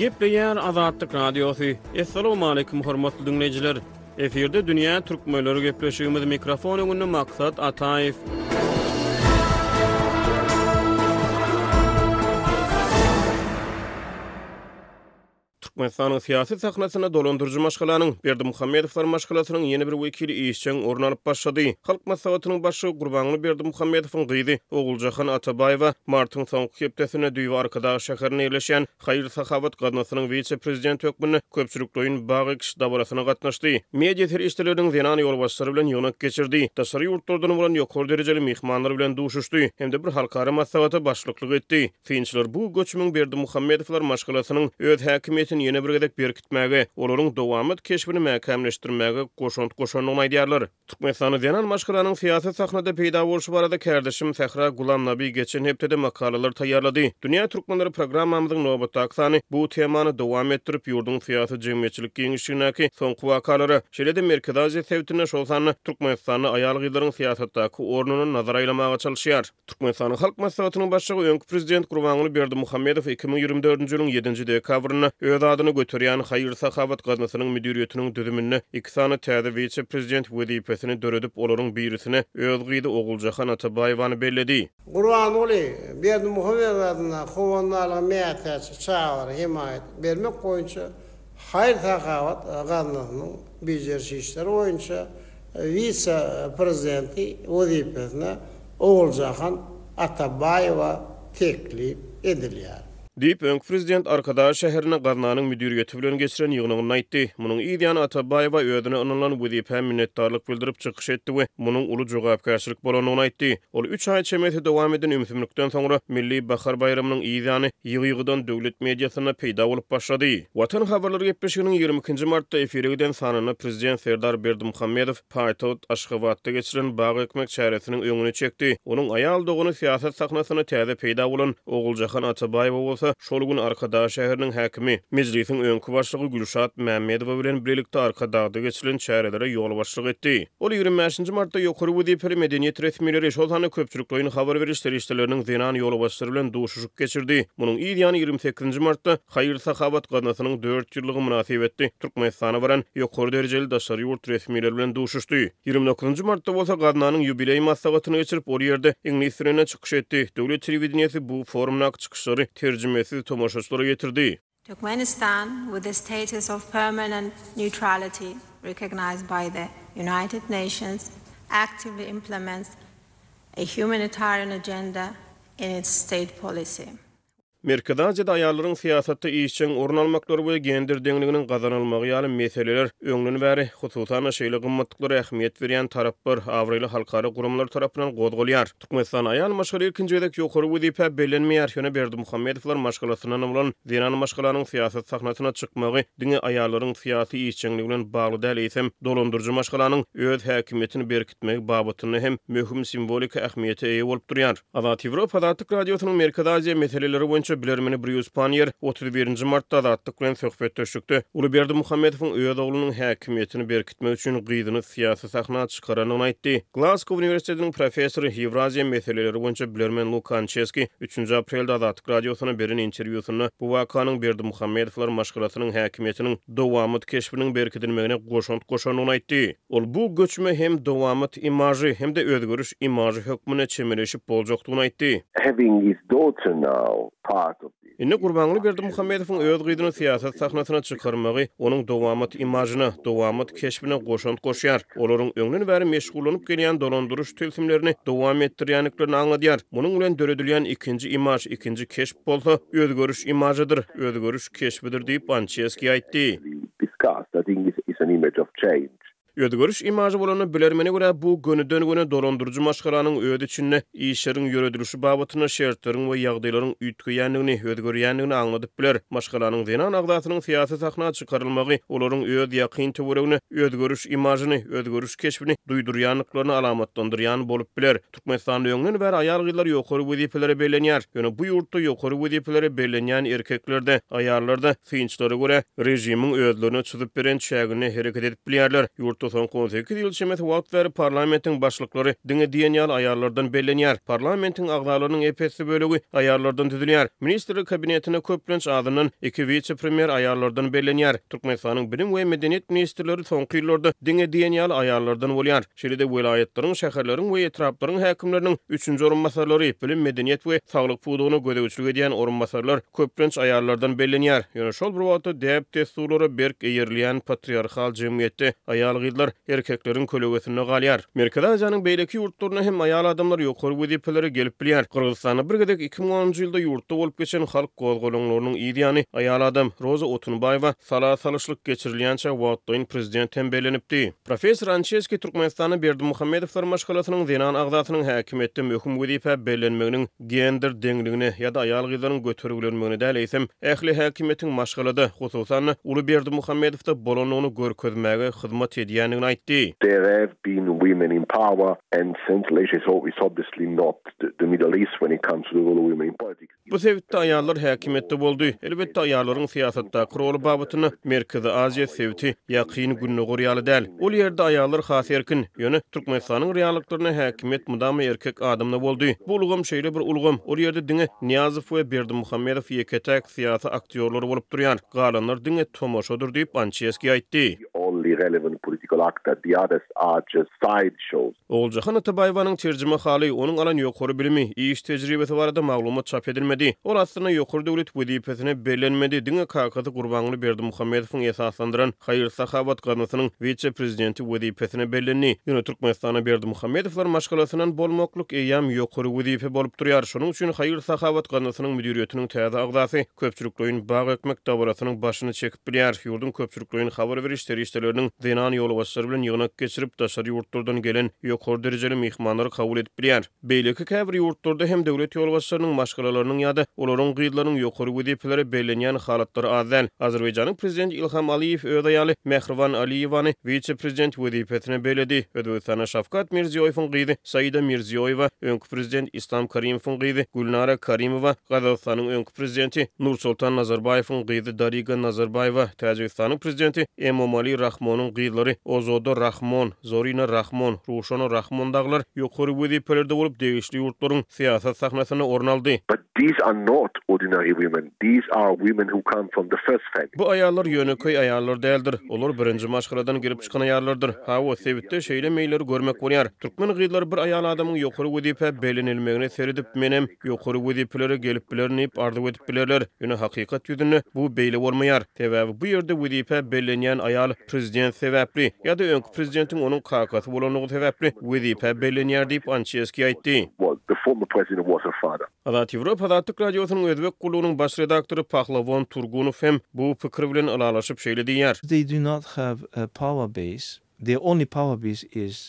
Gepleýär Azatlyk Radiosy. Assalamualaikum hormatly diňleýjiler. Efirde dünýä türkmenleri gepleşigimiz mikrofon öňünde Maksat Ataýew. Türkmenistanyň syýasy sahnasynda dolandyryjy maşgalanyň, Berdimuhamedowlar maşgalasynyň ýene bir wekili işjeň orun alyp başlady. Halk Maslahatynyň başlygy Gurbanguly Berdimuhamedowyň gyzy Oguljahan Atabaýewa martyň soňky hepdesinde düýbi Arkadag şäherinde ýerleşýän Haýyr-sahawat gaznasynyň wise-prezidenti hökmünde köpçülikleýin bag ekiş dabarasyna gatnaşdy. Media serişdeleriniň zenan ýolbaşçylary bilen ýygnak geçirdi, daşary ýurtlardan bolan ýokary derejeli myhmanlar bilen duşuşdy hem-de bir halkara maslahata başlyklyk etdi. Synçylar bu göçümiň Berdimuhamedowlar maşgalasynyň öz häkimiýetini ýene bir gezek berkitmäge, olaryň dowamat keşbini mäkämleşdirmäge goşant goşandygyny aýdýarlar. Türkmenistanda zenan maşgalanyň syýasy sahnada peýda bolşy barada kärdeşim Sähra Gulamnabi geçen hepdede makalalar taýýarlady. Dünýä türkmenleri programmamyzyň nobatdaky sany bu temany dowam etdirip, ýurduň syýasy-jemgyýetçilik giňişligindäki soňky wakalara, şeýle-de Merkezi Aziýa sebitinde, şol sanda Türkmenistanda aýal-gyzlaryň syýasatdaky ornuna nazar aýlamaga çalyşýar. Türkmenistanyň Halk Maslahatynyň Başlygy, öňki Prezident Gurbanguly Berdimuhamedow 2024-nji ýylyň ýedinji dekabrynda öz adyny göterýän Haýyr-sahawat gaznasynyň müdiriýetiniň düzüminde iki sany täze wise-prezident wezipesini döredip, olaryň birisine öz gyzy Oguljahan Atabaýewany belledi. Gurbanguly Berdimuhamedow adyndaky howandarlyga mätäç çagalara hemaýat bermek boýunça Haýyr-sahawat gaznasynyň bejeriş işleri boýunça wise-prezidenti wezipesine Oguljahan Atabaýewa teklip edilýär. Diýip, öňki prezident Arkadag şäherinde gaznanyň müdiriýeti bilen geçiren ýygnagynda aýtdy. Munuň yz ýany Atabaýewa özüne ynanylan wezipä minnetdarlyk bildirip çykyş etdi we munuň uly jogapkärçilik bolandygyny aýtdy. Ol üç aý çemesi dowam eden ümsümlikden soňra Milli bahar baýramynyň yz ýany ýygy-ýygydan döwlet mediasynda peýda bolup başlady. Watan habarlary gepleşiginiň 22 nji martda efire giden sanynda prezident Serdar Berdimuhamedow paýtagt Aşgabatda geçirilen bag ekmek çäresiniň öňüni çekdi. Onuň aýal dogany syýasat sahnasynda täze peýda bolan Oguljahan Atabaýewa bolsa şol gün Arkadag şäheriniň häkimi, Mejlisiň öňki başlygy Gülşat Mämmedowa bilen bilelikde Arkadagda geçirilen çärelere ýolbaşçylyk etdi. Ol 25 nji martda ýokary wezipeli medeniýet resmileri, şol sanda köpçülikleýin habar beriş serişdeleriniň zenan ýolbaşçylary bilen duşuşyk geçirdi. Munuň yz ýany 28 nji martda Haýyr-sahawat gaznasynyň dört ýyllygy mynasybetli Türkmenistana baran ýokary derejeli daşary ýurt resmileri bilen duşuşdy. 29 nji martda bolsa gaznanyň ýubileý maslahatyny geçirip, ol ýerde iňlis dilinde çykyş etdi. Döwlet telewideniýesi bu forumdaky çykyşlary terjimesiz tomaşaçylara ýetirdi. Turkmenistan with the status of permanent neutrality recognized by the United Nations actively implements a humanitarian agenda in its state policy. Merkezi Aziýada aýallaryň syýasatda işjeň orun almaklary we gender deňliginiň gazanylmagy ýaly meseleler öňden bäri, hususan-da, şeýle gymmatlyklara ähmiýet berýän taraplar, abraýly halkara guramalar tarapyndan gozgalýar. Türkmenistanda aýal maşgala ilkinji gezek ýokary wezipä bellenmeýär, ýöne Berdimuhamedowlar maşgalasyndan bolan zenan maşgalanyň syýasat sahnasyna çykmagy diňe aýallaryň syýasy işjeňligi bilen bagly däl, eýsem, dolandyryjy maşgalanyň öz häkimiýetini berkitmegi babatynda hem möhüm simwoliki ähmiýete eýe bolup durýar. Azat Ýewropa Azatlyk Radiosynyň Merkezi Aziýa meseleleri boýunça bilermeni Brýus Panniýer 31 nji martda Azatlyk bilen söhbetdeşlikde uly Berdimuhamedowyň öz oglunyň häkimiýetini berkitmek üçin gyzyny syýasy sahna çykarandygyny aýtdy. Glasgow uniwersitetiniň professory, Ýewraziýa meseleleri boýunça bilermen Luka Ançeski üçünji aprelde Azatlyk Radiosyna beren interwýusynda bu wakanyň Berdimuhamedowlar maşgalasynyň häkimiýetiniň dowamat keşbiniň berkidilmegine goşant goşandygyny aýtdy. Ol bu göçüme hem dowamat imažy, hem-de özgeriş imažy hökmünde çemeleşip boljakdygyny aýtdy. Having his daughter now part of this. Indi Gurbanguly Berdimuhamedowyň öz gyzyny syýasat sahnasyna çykarmagy onuň dowamat imažyna, dowamat keşbine goşant goşýar. Olaryň öňden bäri meşgullanyp gelýän dolandyryş tilsimlerini dowam etdirýändiklerini aňladýar. Munuň bilen döredilýän ikinji imaž, ikinji keşp bolsa özgeriş imažydyr, özgeriş keşbidir diýip, Ançeskiý aýtdy. Özgeriş imažy bolanda, bilermene görä, bu gönüden-göni dolandyryjy maşgalanyň öz içinde işleriň ýöredilişi babatynda şertleriň we ýagdaýlaryň üýtgeýändigini, özgerýändigini aňladyp biler. Maşgalanyň zenan agzasynyň syýasy sahna çykarylmagy olaryň öz ýakyn töweregine özgeriş imažyny, özgeriş keşbini duýdurýandyklaryny alamatlandyrýan bolup biler. Türkmenistanda öňden bäri aýal-gyzlar ýokary wezipelere bellenýär. Ýöne bu ýurtda ýokary wezipelere bellenýän erkekler-de, aýallar-da, synçylara görä, režimiň özlerine çyzyp beren çäginde hereket edip bilýärler. Ýurtda. Ýurtda soňky 18 ýyl çemesi wagt bäri parlamentiň başlyklary diňe diýen ýaly aýallardan bellenýär. Parlamentiň agzalarynyň ep-esli bölegi aýallardan düzülýär. Ministrler Kabinetine köplenç azyndan iki wise-premýer aýallardan bellenýär. Türkmenistanyň bilim we medeniýet ministrleri soňky ýyllarda diňe diýen ýaly aýallardan bolýar. Şeýle-de welaýatlaryň, şäherleriň we etraplaryň häkimleriniň üçünji orunbasarlary, bilim, medeniýet we saglyk pudagyna gözegçilik edýän orunbasarlar köplenç aýallardan bellenýär. Ýöne şol bir wagtda däp-dessurlara berk eýerilýän patriarhal jemgyýetde aýal-gyzlar erkekleriň kölegesinde galýar. Merkezi Aziýanyň beýleki ýurtlarynda hem aýal adamlar ýokary wezipelere gelip bilýär. Gyrgyzystanda bir gezek 2010-njy ýylda ýurtda bolup geçen halk gozgalaňlarynyň yz ýany aýal adam Roza Otunbaýewa sala salyşlyk geçirilýänçä wagtlaýyn prezident hem bellenipdi. Professor Ançeskiý Türkmenistanda Berdimuhamedowlar maşgalasynyň zenan agzasynyň häkimiýetde möhüm wezipä bellenmeginiň gender deňligine ýa-da aýal-gyzlaryň götergilenmegine däl, eýsem, ähli häkimiýetiň maşgalada, hususan-da, uly Berdimuhamedowda bolandygyny görkezmäge hyzmat edýändigini aýtdy. There have been women in power and Central Asia is obviously not the Middle East when it comes to the role of women in politics. Bu sebitde aýallar häkimiýetde boldy. Elbetde, aýallaryň syýasatdaky roly babatynda Merkezi Aziýa sebiti Ýakyn Gündogar ýaly däl. Ol ýerde aýallar has erkin. Ýöne Türkmenistanyň reallyklarynda häkimiýet mydama erkek adamda boldy. Bu ulgam şeýle bir ulgam, ol ýerde diňe Nyýazow we Berdimuhamedow ýeke-täk syýasy aktýorlar bolup durýar. Galanlar diňe tomaşadyr diýip, Ançeskiý aýtdy. Oguljahan Atabaýewanyň terjimehaly, onuň alan ýokary bilimi, iş tejribesi barada maglumat çap edilmedi. Ol aslynda ýokary döwlet wezipesine bellenmedi, diňe kakasy Gurbanguly Berdimuhamedowyň esaslandyran haýyr-sahawat gaznasynyň wise-prezidenti wezipesine bellendi. Ýöne Türkmenistanda Berdimuhamedowlar maşgalasyndan bolmaklyk eýýäm ýokary wezipe bolup durýar. Şonuň üçin haýyr-sahawat gaznasynyň müdiriýetiniň täze agzasy köpçülikleýin bag ekmek dabarasynyň başyny çekip bilýär. Ýurduň köpçülikleýin habar beriş serişdeleriniň zenan ýolbaşçylary bilen ýygnak geçirip, daşary ýurtlardan gelen ýokary derejeli myhmanlary kabul edip bilýär. Beýleki käbir ýurtlarda hem döwlet ýolbaşçylarynyň maşgalalarynyň ýa-da olaryň gyzlarynyň ýokary wezipelere bellenýän halatlary az däl. Azerbaýjanyň prezidenti Ilham Aliýew öz aýaly Mähriban Aliýewany wise-prezident wezipesine belledi. Özbegistanda Şawkat Mirziýoýewiň gyzy Saida Mirziýoýewa, öňki prezident Islam Karimowyň gyzy Gülnara Karimowa, Gazagystanyň öňki prezidenti Nursultan Nazarbaýewiň gyzy Dariga Nazarbaýewa, Täjigistanyň prezidenti Emomali Rahmonyň gyzlary Ozoda Rahmon, Zorina Rahmon, Ruşona Rahmon dagylar ýokary wezipelerde bolup, degişli ýurtlaryň syýasat sahnasynda orun aldy. But these are not ordinary women, these are women who come from the first family. Bu aýallar ýönekeý aýallar däldir. Olar birinji maşgaladan gelip çykan aýallardyr. Hawa, sebitde şeýle meýilleri görmek bolýar. Türkmen gyzlary bir aýal adamyň ýokary wezipä bellenilmegine seredip, menem ýokary wezipelere gelip bilerin diýip arzuw edip bilerler. Ýöne hakykat ýüzünde bu beýle bolmaýar. Sebäbi bu ýerde wezipä bellenýän aýal prezident sebäpli, ýa-da öňki prezidentiň onuň kakasy bolanlygy sebäpli wezipä bellenýär diýip, Ançeskiý aýtdy. Azat Ýewropa Azatlyk Radiosynyň Özbek gullugynyň baş redaktory Pahlavon Turgunow hem bu pikir bilen ylalaşyp şeýle diýýär. They do not have a power base. Their only power base is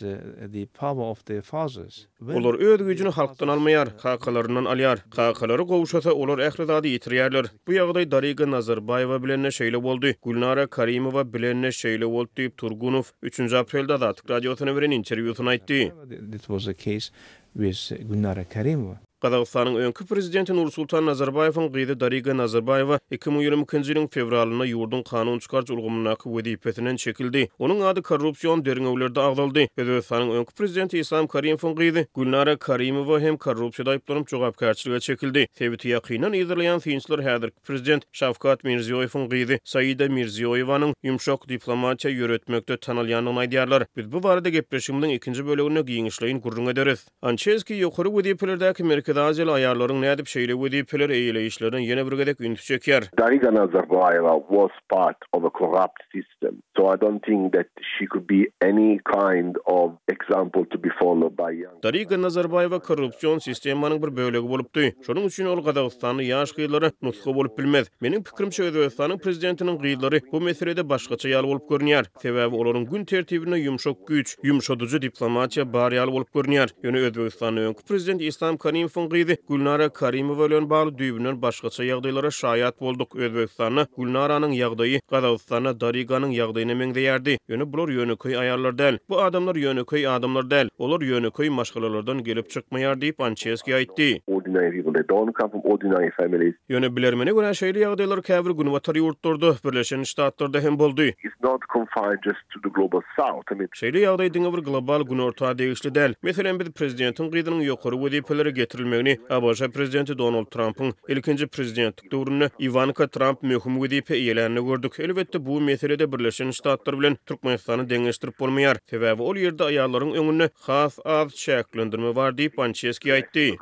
the power of their fathers. Olar öz güýjüni halkdan almaýar, kakalaryndan alýar. Kakalary gowşasa, olar ähli zady ýitirýärler. Bu ýagdaý Dariga Nazarbaýewa bilen-de şeýle boldy, Gülnara Karimowa bilen-de şeýle boldy diýip, Turgunow üçünji aprelde Azatlyk Radiosyna beren interwýusynda aýtdy. This was the case with Gülnara Karimowa. Gazagystanyň öňki prezidenti Nursultan Nazarbaýewiň gyzy Dariga Nazarbaýewa 2022-nji ýylyň fewralynda ýurduň kanun çykaryjy ulgamyndaky wezipesinden çekildi. Onuň ady korrupsion derňewlerde agzaldy. Özbegistanyň öňki prezidenti Islam Karimowyň gyzy Gülnara Karimowa hem korrupsiýada aýyplanyp jogapkärçilige çekildi. Sebiti ýakyndan yzarlaýan synçylar häzirki prezident Şawkat Mirziýoýewiň gyzy Saida Mirziýoýewanyň ýumşak diplomatiýa ýöretmekde tanalýandygyny aýdýarlar. Biz bu barada gepleşigimiziň ikinji böleginde giňişleýin gürrüň ederis. Ançeskiý ýokary wezipelerdäki Merkezi Aziýaly aýallaryň nädip şeýle wezipeleri eýeleýişlerine ýene bir gezek ünsi çekýär. Dariga Nazarbaýewa was part of a corrupt system, so I don't think that she could be any kind of example to be followed by young. Dariga Nazarbaýewa korrupsion sistemanyň bir bölegi bolupdy. Şonuň üçin ol gazagystanly ýaş gyzlara nusga bolup bilmez. Meniň pikirimçe Özbegistanyň prezidentiniň gyzlary bu meselede başgaça ýaly bolup görünýär. Sebäbi olaryň gün tertibinde ýumşak güýç, ýumşadyjy diplomatiýa bar ýaly bolup görünýär. Ýöne Özbegistanda öňki prezident Islam Karimowyň. Berdimuhamedowyň gyzy Gülnara Karimowa bilen bagly düýbünden başgaça ýagdaýlara şaýat bolduk. Özbegistanda Gülnaranyň ýagdaýy Gazagystanda Dariganyň ýagdaýyna meňzeýärdi. Ýöne bular ýönekeý aýallar däl. Bu adamlar ýönekeý adamlar däl. Olar ýönekeý maşgalalardan gelip çykmaýar diýip, Ançeski aýtdy. Ordinary people, they don't come from ordinary families. Ýöne bilermene görä şeýle ýagdaýlar käbir günbatar ýurtlarda, Birleşen Ştatlarda hem boldy. It's not confined just to the global south. I mean. Şeýle ýagdaý diňe bir global günorta degişli däl. Meselem, biz prezidentiň gyzynyň ýokary wezipelere getirilmegini ABŞ prezidenti Donald Trampyň ilkinji prezidentlik döwründe Iwanka Tramp möhüm wezipe eýelände gördük. Elbetde, bu meselede Birleşen Ştatlar bilen Türkmenistany deňeşdirip bolmaýar. Sebäbi ol ýerde aýallaryň öňünde has az çäklendirme bar diýip, Ançeski aýtdy.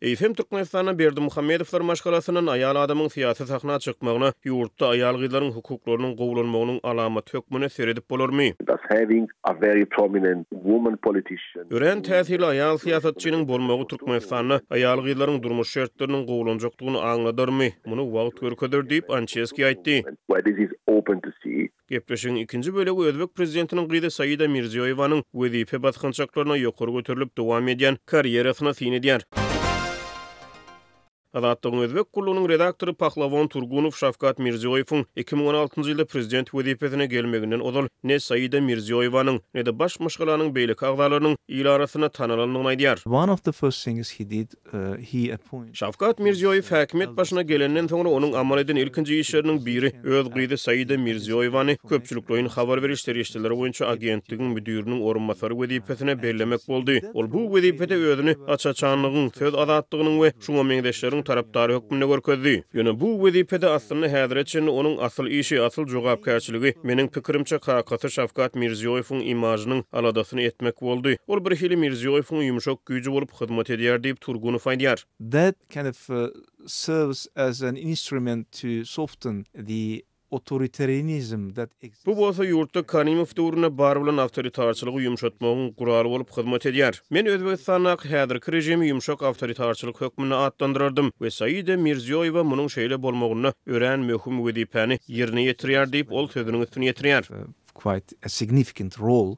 Eýsem, Türkmenistanda Berdimuhamedowlar maşgalasyndan aýal adamyň syýasy sahna çykmagyna ýurtda aýal-gyzlaryň hukuklarynyň gowulanmagynyň alamaty hökmünde seredip bolarmy? Örän täsirli aýal syýasatçynyň bolmagy Türkmenistanda aýal-gyzlaryň durmuş şertleriniň gowulanjakdygyny aňladarmy? Muny wagt görkezer diýip, Ançeski aýtdy. Gepleşigiň ikinji bölegi özbek prezidentiniň gyzy Saida Mirziýoýewanyň wezipe basgançaklaryna ýokary göterilip dowam edýän karýerasyna syn edýär. Azatlygyň Özbek gullugynyň redaktory Pahlawon Turgunow Şawkat Mirziýoýewiň 2016-njy ýylda prezident wezipesine gelmeginden ozal ne Saida Mirziýoýewanyň, ne-de baş maşgalanyň beýleki agzalarynyň il arasynda tanalandygyny aýdýar. One of the first things he did Şawkat Mirziýoýew häkimiýet başyna gelenden soňra onuň amal eden ilkinji işleriniň biri öz gyzy Saida Mirziýoýewany köpçülikleýin habar beriş serişdeleri boýunça agentligiň müdiriniň orunbasary wezipesine bellemek boldy. Ol bu wezipede özüni aç-açanlygyň, söz azatlygynyň we şuňa meňzeşleriň tarapdary hökmünde görkezdi. Ýöne bu wezipede aslynda häzire çenli onuň asyl işi, asyl jogapkärçiligi, meniň pikirimçe, kakasy Şawkat Mirziýoýewiň imažynyň aladasyny etmek boldy. Ol birhili Mirziýoýewiň ýumşak güýji bolup hyzmat edýär diýip, Turgunow aýdýar. That kind of serves as an instrument to soften the authoritarianism that exists. Bu bolsa ýurtda Karimow döwründe bar bolan awtoritarçylygy ýumşatmagyň guraly bolup hyzmat edýär. Men Özbegistandaky häzirki režimi ýumşak awtoritarçylyk hökmünde atlandyrardym we Saida Mirziýoýewa munuň şeýle bolmagynda örän möhüm wezipäni ýerine ýetirýär diýip, ol sözüniň üstüni ýetirýär. Quite a significant role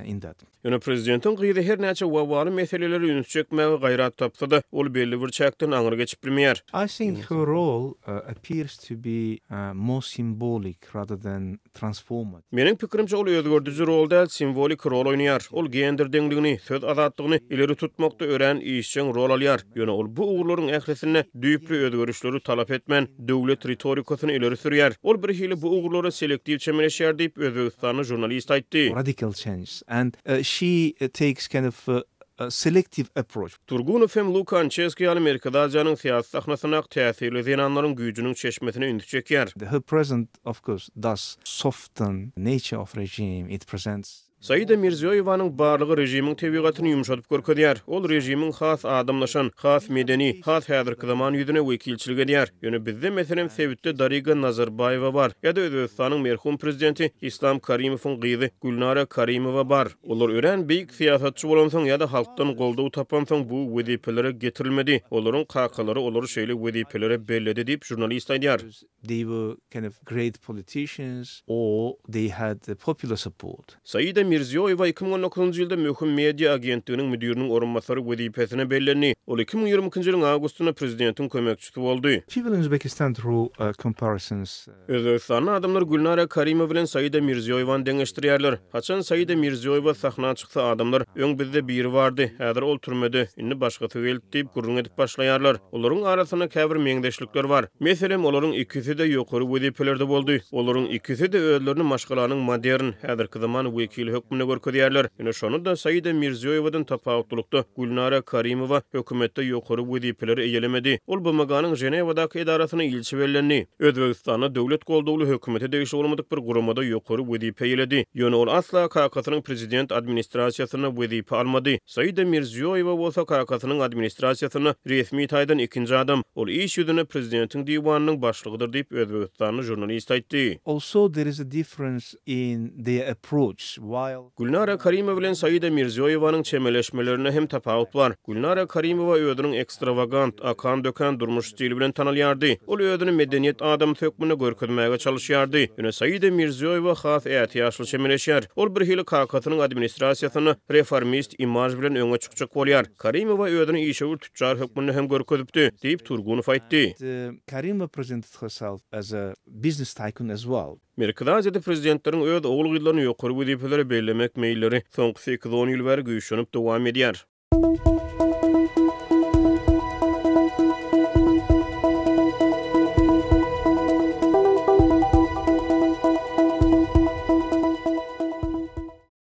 in that. Ýöne prezidentiň gyzy her näçe wawwaly meselelere üns çekmäge gaýrat tapsa-da, ol belli bir çäkden aňry geçip bilmeýär. I think her role appears to be more symbolic rather than transformative. Meniň pikirimçe, ol özgerdiji rol däl, simwolik rol oýnaýar. Ol gender deňligini, söz azatlygyny ileri tutmakda örän işjeň rol alýar. Ýöne ol bu ugurlaryň ählisinde düýpli özgerişleri talap etmän, döwlet ritorikasyny ileri sürýär. Ol birhili bu ugurlara selektiw çemeleşýär diýip, özbegistanly žurnalist aýtdy. Radical changes and she takes kind of a selective approach. Turgunow hem Luka Ançeski ýaly Merkezi Aziýanyň syýasy sahnasyndaky täsirli zenanlaryň güýjüniň çeşmesine ünsi çekýär. Her presence of course does soften nature of regime, it presents Saida Mirziýoýewanyň barlygy režimiň tebigatyny ýumşadyp görkezýär. Ol režimiň has adamlaşan, has medeni, has häzirki zaman ýüzüne wekilçilik edýär. Ýöne bizde, meselem, sebitde Dariga Nazarbaýewa bar ýa-da Özbegistanyň merhum prezidenti Islam Karimowyň gyzy Gülnara Karimowa bar. Olar örän beýik syýasatçy bolansoň ýa-da halkdan goldaw tapansoň bu wezipelere getirilmedi. Olaryň kakalary olary şeýle wezipelere belledi diýip, žurnalist aýdýar. They were kind of great politicians or they had popular support. Saida Mirziýoýewa 2019-njy ýylda möhüm media agentliginiň müdiriniň orunbasary wezipesine bellendi. Ol 2022-nji ýylyň awgustynda prezidentiň kömekçisi boldy. People in Uzbekistan draw comparisons. Özbegistanda adamlar Gülnara Karimowa bilen Saida Mirziýoýewany deňeşdirýärler. Haçan Saida Mirziýoýewa sahna çyksa adamlar, Öň bizde biri bardy, häzir ol türmede, indi başgasy geldi diýip gürrüň edip başlaýarlar. Olaryň arasynda käbir meňzeşlikler bar. Meselem, olaryň ikisi-de ýokary wezipelerde boldy. Olaryň ikisi-de özlerini maşgalanyň modern, häzirki zaman wekili hökmünde görkezýärler. Ýöne şonda-da Saida Mirziýoýewadan tapawutlylykda Gülnara Karimowa hökümetde ýokary wezipeleri eýelemedi. Ol BMG-niň Ženewadaky edarasyna ilçi bellendi. Özbegistanda döwlet goldawly hökümete degişli bolmadyk bir guramada ýokary wezipe eýeledi. Ýöne ol asla kakasynyň prezident administrasiýasynda wezipe almady. Saida Mirziýoýewa bolsa kakasynyň administrasiýasynda resmi taýdan ikinji adam. Ol iş ýüzünde prezidentiň diwanynyň başlygydyr diýip, özbegistanly žurnalist aýtdy. Also there is a difference in their approach. Gülnara Karimowa bilen Saida Mirziýoýewanyň çemeleşmelerinde hem tapawut bar. Gülnara Karimowa özüniň ekstrawagant, akan-dökän durmuş stili bilen tanalýardy. Ol özüni medeniýet adamsy hökmünde görkezmäge çalyşýardy. Ýöne Saida Mirziýoýewa has ätiýaçly çemeleşýär. Ol birhili kakasynyň administrasiýasynda reformist imaž bilen öňe çykjak bolýar. Karimowa özüni işewür tütjar hökmünde hem görkezipdi, diýip, Turgunow aýtdy. Karimova presented herself as a business tycoon as well. Merkezi Aziýada prezidentleriň öz ogul-gyzlaryny ýokary wezipelere bellemek meýilleri soňky sekiz-on ýyl bäri güýçlenip dowam edýär.